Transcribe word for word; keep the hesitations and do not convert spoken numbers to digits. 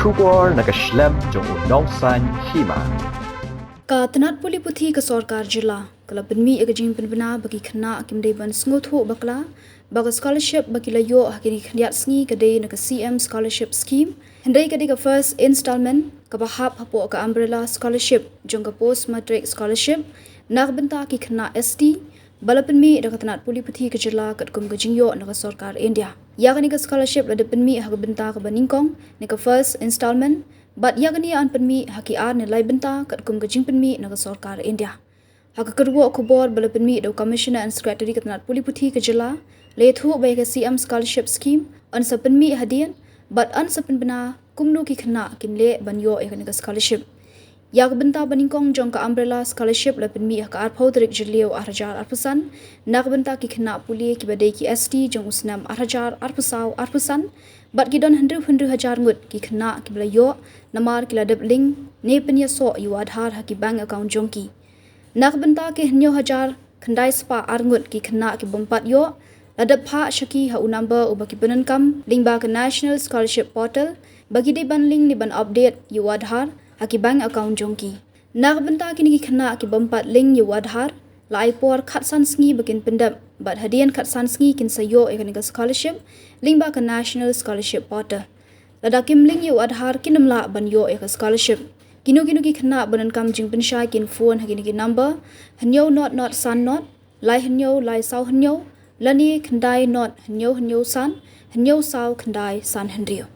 Khubor na ka shlem jong u Nongsaiñ Hima. Ka tnat pule puthi ka sorkar jylla ka la pynmih ïa ka jingpynbna ba ki khynnah kim dei ban sngewthuh bakla ba ka scholarship ba ki la ïoh ha kine ki khyndiat sngi ka dei na ka C M Scholarship Scheme. Hynrei ka dei ka first installment kaba hap hapoh ka umbrella scholarship jong ka Post Matric Scholarship na ka bynta ki khynnah S T, ba la pynmih da ka tnat pule puthi ka jylla katkum ka jingïoh na ka sorkar India. Ïa kane ka scholarship la dep pynmih ha ka bynta kaba nyngkong, ne ka first installment, bad ïa kane yn pynmih ha ki ar ne lai bynta katkum ka jingpynmih na ka sorkar India. Ha ka kyrwoh khubor ba la pynmih da u Commissioner and Secretary ka tnat pule puthi ka jylla, la ïathuh ba ïa ka C M Scholarship Scheme yn sa pynmih hadien, bad yn sa pynbna kumno ki khynnah kin leh ban ïoh ïa kane ka scholarship. Ïa ka bynta ba nyngkong jong ka umbrella scholarship la pynmih ha ka arphew tarik Jylliew arhajar arphew san na ka bynta ki khynnah pule kiba dei ki S T jong u snem arhajar arphew saw arphew san, bad ki don hynriew hynriew hajar ngut ki khynnah kiba la ïoh namar ki la dep link ne pynïasoh ïa u Aadhaar ha ki bank account jong ki. Na ka bynta ki hynñiew hajar khyndai spah ar ngut ki khynnah ki bym pat ïoh, la dep phah sha ki ha u number uba ki pyndonkam lyngba ka National Scholarship Portal, ba ki dei ban link ne ban update ïa u Aadhaar ha ki bank account jong ki. Na ka bynta kine ki khynnah ki bym pat link ïa u Aadhaar, la ai por khatsan sngi ba kin pyndep, bad hadien khatsan sngi kin sa ïoh ïa kane ka scholarship lyngba ka National Scholarship Portal. Lada kim link ïa u Aadhaar kin ym lah ban ïoh ïa ka scholarship. Kino kino ki khynnah ba donkam jingpynshai kin phone ha kine ki number: hynñiew not not san not, lai hynñiew lai saw hynñiew, lane khyndai not hynñiew hynñiew san, hynñiew saw khyndai san hynriew.